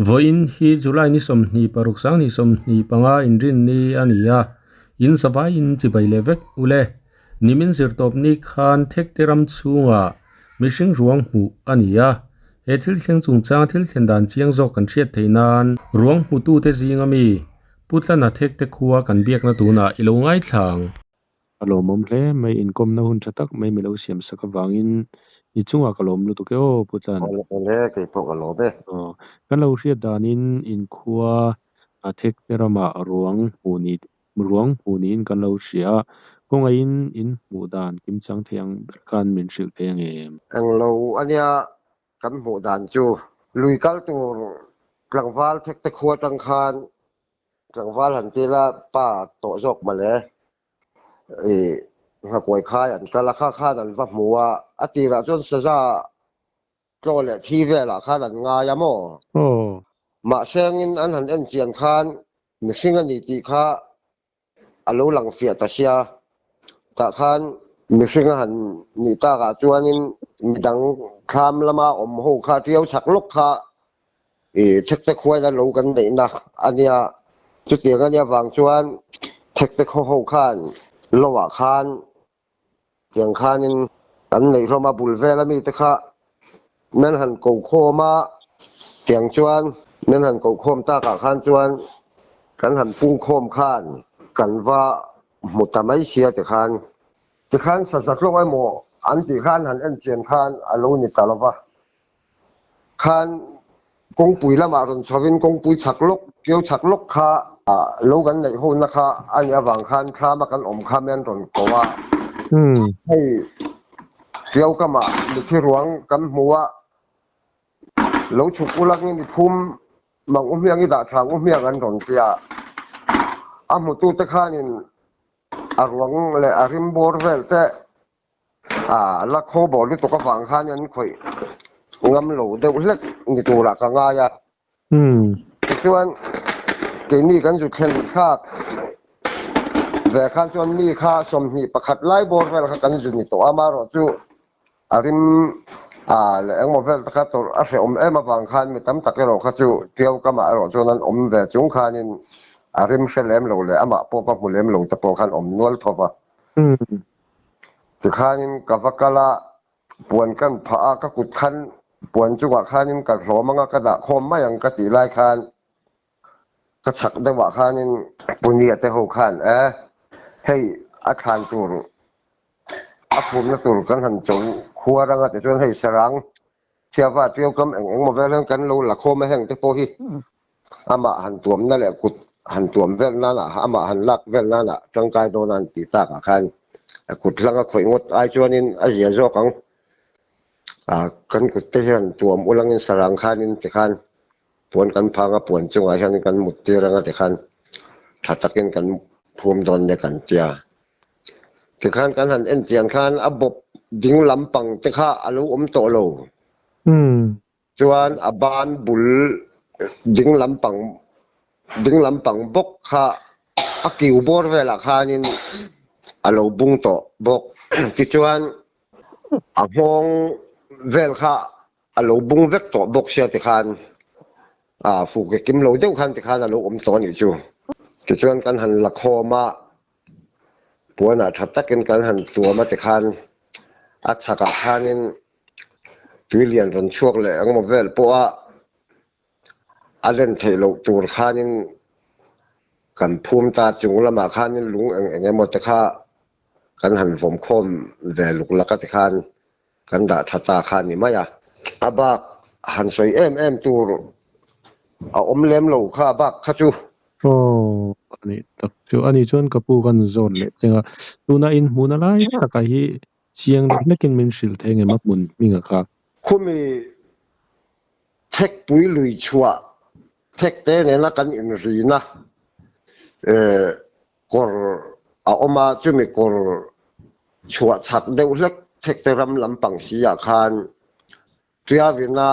Vawiin hi July ni 26 2025 inrinni a ni a, in zavaiin chibai leh vek ule. Nimin zirtawpni khan Thekte ram chhungah mihring ruang hmuh a ni a, he thil thleng chungchang thil thlen dan chiang zawk kan hriat theih nan ruang hmutute zinga mi Pu Tlana Thekte khua kan biakna tunah i lo ngaithla ang. A lawmawm hle mai, inkawmna hun tha tak mai milo siam sak avangin i chungah ka lawm lutuk e aw Pu Tlan. Aw le kei pawh ka lawm e. Aw, kan lo hriat danin inkhua a Thekte ramah ruang hmuh ni Ruang hmuh niin kan lo hria a, kawngaihin in hmuh dan kimchang thei ang ber khan min hrilh thei ang em? Englo ania kan hmuh dan chu. Lui kal tur tlangval thekte khua atang khan tlangval han ti la pa tawh zawk mawle. Ih nghakuai khai an kal a, kha khan an va hmu a, a tirah chuan saza Tlaw leh thi velah khan an ngai a maw? Aw. Mahse angin an han en chian khan mihring a ni tih kha a lo lang fiah ta sia. Tah khan mihring a han nih takah chuanin midang thlam lama awm ho kha tiau chak lawk kha i thekte khuaina lo kan neihna a nia. Chutiang a nia vang chuan thekte khaw ho khan loah khan Tiang khanin kan neih hlawm a, bul vel ami te kha men han ko khawm a, tiang chuan men han ko khawm takah khan chuan kan han pung khawm khan kan va hmu ta mai sia tikhan. Tikhan saza tlawng emaw an tih khan han en chian khan a lo ni ta lova, Khan kawngpui lamah rawn chhovin kawngpui chhak lawk, keu chhak lawk kha lo kan neih hona kha a nih avang khan thlama kan awm kha mian rawn ko a. Hei keu kamah mithi ruang kan hmu a, lo chhuk ulangin i phum mang u hmiang i dah thang u hmiang an rawn ti a. A hmutute khanin a ruang leh a rim bawr vel te A la khaw bawh lutuk avang khan an khawih ngam lo deuh hlek ni turah ka ngai a. Tichuan keini kan zu thlen thlak ve khan chuan mi kha 21 lai bawr vel kha kan zu ni tawh a, amaherawh chu a rim a leh engmaw vel te kha tawrh a hrehawm em avang khan mi tam tak erawh kha chu Tiau kamah erawh chuan an awm ve chung khanin a rim hre lem lo leh amah pawh va hmu lem lo te pawh khan awm nual tho va. Tikhanin ka va kal a, puan kan phah a, ka kut khan puan chungah khanin ka hlawm anga ka dah khawm mai ang ka tih lai khan ka chhak deuhah khanin Punia te ho khan e, hei a thlan tur a phumna tur kan han cho khuar anga tichuan hei sarang chhiava ṭiau kam eng engmaw vel hian kan lo la khawm a heng te pawh hi Amah han tuamna leh kut han tuam vel nana, amah han lak vel nana tangkai dawn a han tih takah khan a kut hlang a khawih ngawt ai chuanin a zia zawk ang. Kan kut te hian tuam ulangin sarang khanin tikhan puan kan phang a, puan chungah hian kan mut tir anga tikhan tha takin kan phum dawn nia kan tia. Tikhan kan han en chian khan a bawp ding lampang te kha a lo awm tawh lo. Chuan a ban bul ding lampang ding lampang bawk kha a kiu bawr velah khanin a lo bung tawh bawk. Tichuan a nghawng vel kha a lo bung vek tawh bawk sia tikhan a fuke kim lo deuh khan tikhan a lo awm tawh a nih chu. Tichuan kan han la khawm a, puanah tha takin kan han tuam a tikhan a chhakah khanin Tui lian rawn chhuak leh engemaw vel pawha a len theih loh tur khanin kan phum ta chung lamah khanin lung eng eng emaw te kha kan han vawm khawm ve luk lak a tikhan kan dah tha ta kha a ni mai a. A bak han sawi em em tur a awm lem lo kha a bak kha chu. Aw a nih tak chu a nih chuan ka pu kan zawn leh cheng a, tuna inhmuhna lai takah hi Chiang deuh hlekin min hrilh thei ngem a hmun hminga kha. Khumi thekpui lui chhuah thek te nena kan inrina kawr a awm a, chumi kawr chhuah chhak deuh hlek thekte ram lampang si ah khan Tuiavina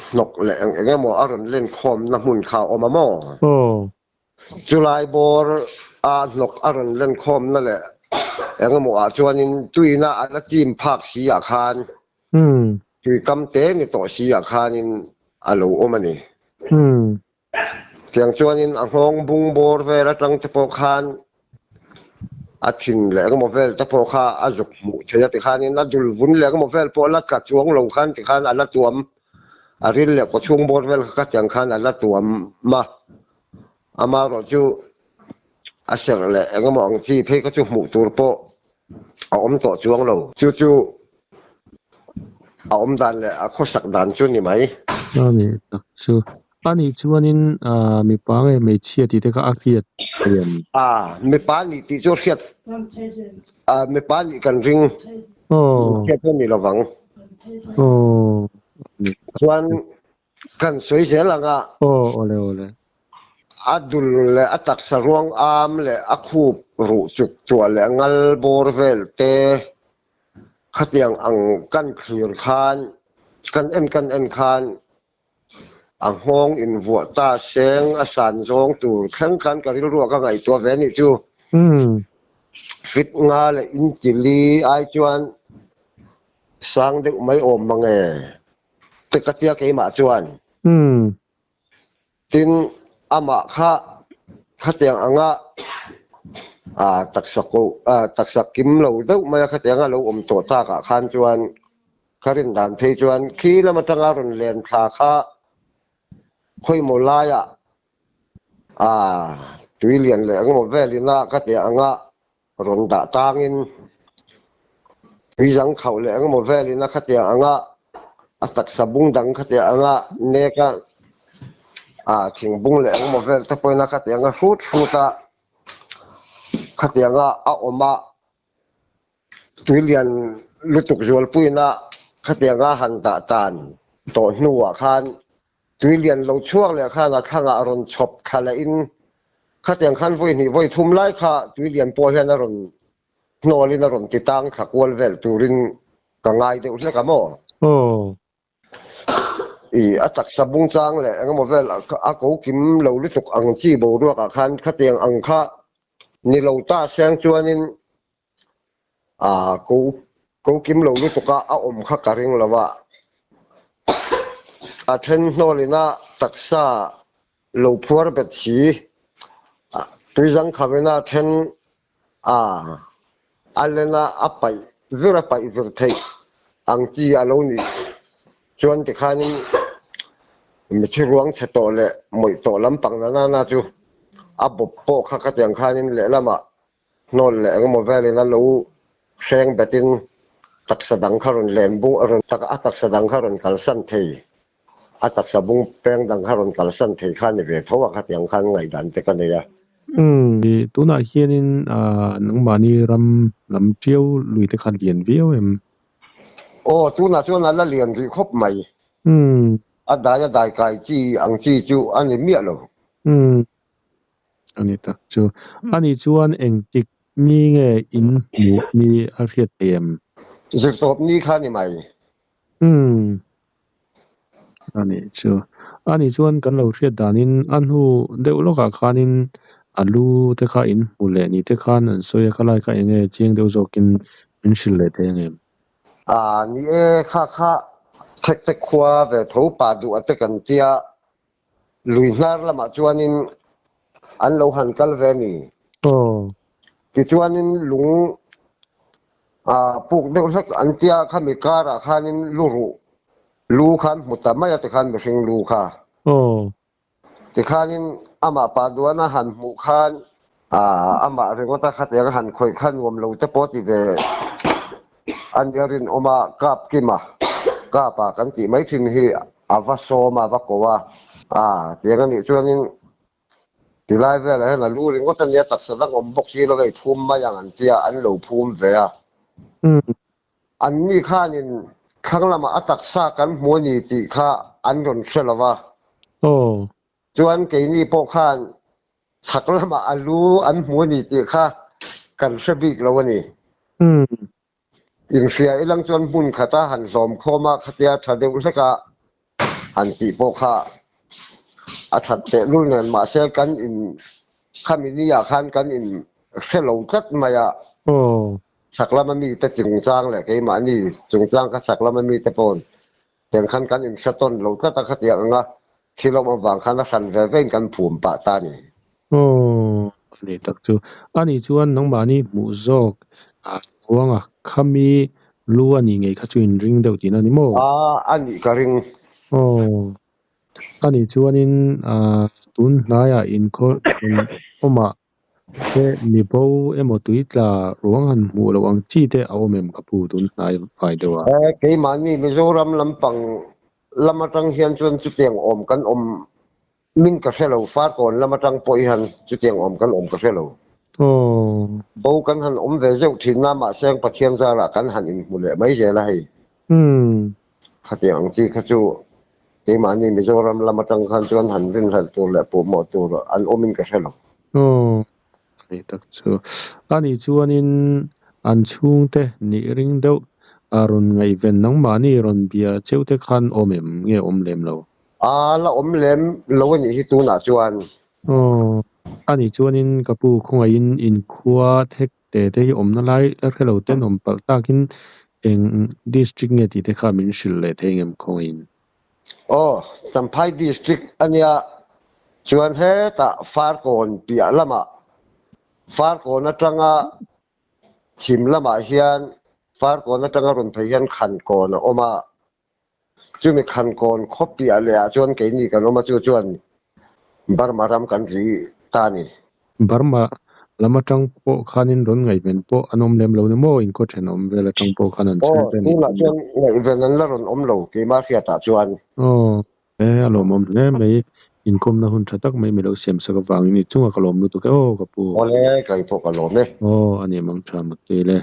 hnawk leh eng eng emaw a rawn len khawmna hmun kha a awm a maw? Aw. Chulai bawr a hnawk a rawn len khawmna leh eng emaw ah chuanin tuina a la chim phak si ah khan, tui kam te ni tawh si ah khanin a lo awm a ni. Tiang chuanin a nghawng bung bawr vel atang te pawh khan a thin leh engemaw vel te pawh kha a zuk hmuh thei a tikhanin a dul vun leh engemaw vel pawh a la tla chuang lo khan tikhan a la tuam a ril leh kawchhung bawr vel kha tiang khan a la tuam a, amaherawh chu a serh leh engemaw ang chi phei kha chu hmuh tur pawh a awm tawh chuang lo. Chu chu a awm dan leh a khawsak dan chu ni mai. A nih tak chu. A nih chuanin mipa nge hmeichhia tih te kha a hriat thei em? A, mipa nih tih chu a hriat, mipa nih kan ring. Hmeichhia chu a ni lovang. Aw. A nih tak chu. Chuan Kan sawi zel ang a. Aw, awle awle. A dul leh a taksa ruang am leh a khup ruh chuk tuah leh ngal bawr vel te khatiang ang kan thlir khan, kan en kan en khan a nghawng invuah ta seng a san zawng tur thleng khan ka rilruah ka ngaihtuah ve anih chu. Fit nga leh intili ai chuan sang deuh mai awm mange. Te ka tia keimah chuan. Tin, amah kha khatiang anga taksa ko taksa kim lo deuh mai a khatiang a lo awm tawh takah khan chuan ka rin dan phei chuan khi lam atanga rawn len thla kha khawimaw laiah tui lian leh engemaw velin a khatiang anga rawn dah tangin tuizang khauh leh engemaw velin a khatiang anga a taksa bung dang khatiang anga nek a ah thing bung leh engemaw vel te pawhin a khatiang a hrut hrut a khatiang a a awm a tuilian lutuk zualpuiin a khatiang a han dah tan tawh hnuah khan Tuilian lo chhuak leh khan a thlangah a rawn chhawp thla lehin khatiang khan vawi hnih vawi thum lai kha tuilian pawh hian a rawn hnawlin a rawn ti tang thla kual vel turin ka ngai deuh hlek a maw? Aw. I a taksa bung chang leh engemaw vel a ko kim lo lutuk ang chi boruakah khan khatiang ang kha ni lo ta seng chuanin A ko ko kim lo lutuk a, a awm kha ka ring lo a. A then hnawlin a taksa lo phuar bet si, tuizang khavin a then a a len a, a paih vir a paih vir theih ang chi a lo nih chuan tikhanin mithi ruang chhe tawh leh mawih tawh lampang na na na chu a bawp pawh kha khatiang khanin lehlamah Hnawl leh engemaw velin a lo hreng betin taksa dang kha rawn len bung a rawn a taksa dang kha rawn kalsan thei a taksa bung peng dang kha rawn kalsan thei kha ni ve tho a khatiang khan ngaihdan te ka nei a. Umm tunah hianin nangmahni ram lam tiau lui te kha lian viau em? Aw tunah chuan a la lian rih khawp mai. Umm. A dai a dai kai chi ang chi chu a ni miah lo. Umm. A ni tak chu. A nih chuan engtik ni nge in hmuh ni a hriat thei em? Zirtawp ni kha ni mai. Umm. A nih chu. A nih chuan kan lo hriat danin a hnu deuh lawkah khanin a lu te kha in hmu leh ni te khan an sawi a, khalai kha eng nge chiang deuh zawkin min hrilh leh thei ang em? A ni e, kha kha Thekte khua ve tho pa duh a te kan tia Lui hnar lamah chuanin an lo han kal ve a ni. Tichuanin lung puk deuh hlek an tia khami karah khanin lu ruh lu khan hmu ta mai a tikhan mihring lu kha. Tikhanin amah pa duana han hmuh khan amah ringawta khatiang a han khawih kha nuam lo te pawh ti ve a nia rinawm a, kap kima kapa kan tih mai thin hi A va sawm a, a va ko a. A, tiang a nih chuanin tilai velah hian a lu ringawt a nia, taksa dang awm bawk si lo hei phum mai ang an tia, an lo phum ve a. Anni khanin thlang lamah a taksa kan hmu a ni tih kha an rawn hre lo va. Chuan keini pawh khan chhak lamah a lu an hmu a ni tih kha kan hre bik lo a ni. Inhria ilang chuan hmun khata han hlawm khawm a, khatia tha deuh hlek a han tih pawh kha a that tehlul nen mahse kan in khami ni ah khan kan in hre lo tlat mai a. Chhak lama mite chungchang leh keimahni chungchang kha chhak lama mite pawn. Tiang khan kan inhre tawn lo tlat a, khatiang anga thil awm avang khan a hran ve vein kan phum pah ta a ni. Aw, a ni tak chu. A nih chuan nangmahni hmuh zawk ah ruanga khami lu a nih ngei kha chu inring deuh tihna a ni maw? A, a nih ka ring. Aw, a nih chuanin ah tun hnaiah inkhaw awmah te mi bo emaw tui tla ruang han hmuh loh ang chi te a awm em ka pu tun hnai fai deuh a? E, keimahni Mizoram lampang lam atang hian chuan chutiang awm kan awm min ka hre lo, Farkawn lam atang pawh hian chutiang awm kan awm ka hre lo. Aw. Bo kan han awm ve zeuh thin a, mahse Pathian zarah kan han inhmu leh mai zel a hei. Umm. Khatiang ang chi kha chu keimahni Mizoram lam atang khan chuan han rinhlelh tur leh puhmawh tur an awmin ka hre lo. Aw, a ni tak chu. A nih chuanin an chhungte nih ring deuh a rawn ngaihven nangmahni rawn bia cheu te khan awm em nge awm lem lo? A la awm lem lo a nih hi tunah chuan. Aw, a nih chuanin ka pu khawngaihin inkhua thek te te hi awmna lai la hre lo ten awm palh takin eng district nge tih te kha min hrilh leh thei ngem khawngaihin? Aw, Champhai district a nia chuan hetah Farkawn piah lamah Farkawn atanga chhim lamah hian Farkawn atanga rawn phei hian Khankawn a awm a, chumi Khankawn khaw piah leh ah chuan keini kan awm a chu chuan Burma ram kan ri ta a ni. Burma lam atang pawh khanin rawn ngaihven pawh an awm lem lo ni maw? Inkhaw thenawm vel atang pawh khan an Aw, chhung te nih tunah chu. chuan ngaihven an la rawn awm lo keimah hriatah chuan. Aw, e a lawmawm hle mai. Inkawmna hun tha tak mai mi lo siam sak avangin i chungah ka lawm lutuk e aw ka pu. Awle, kei pawh ka lawm e. Aw, a ni mang tha Muttui le.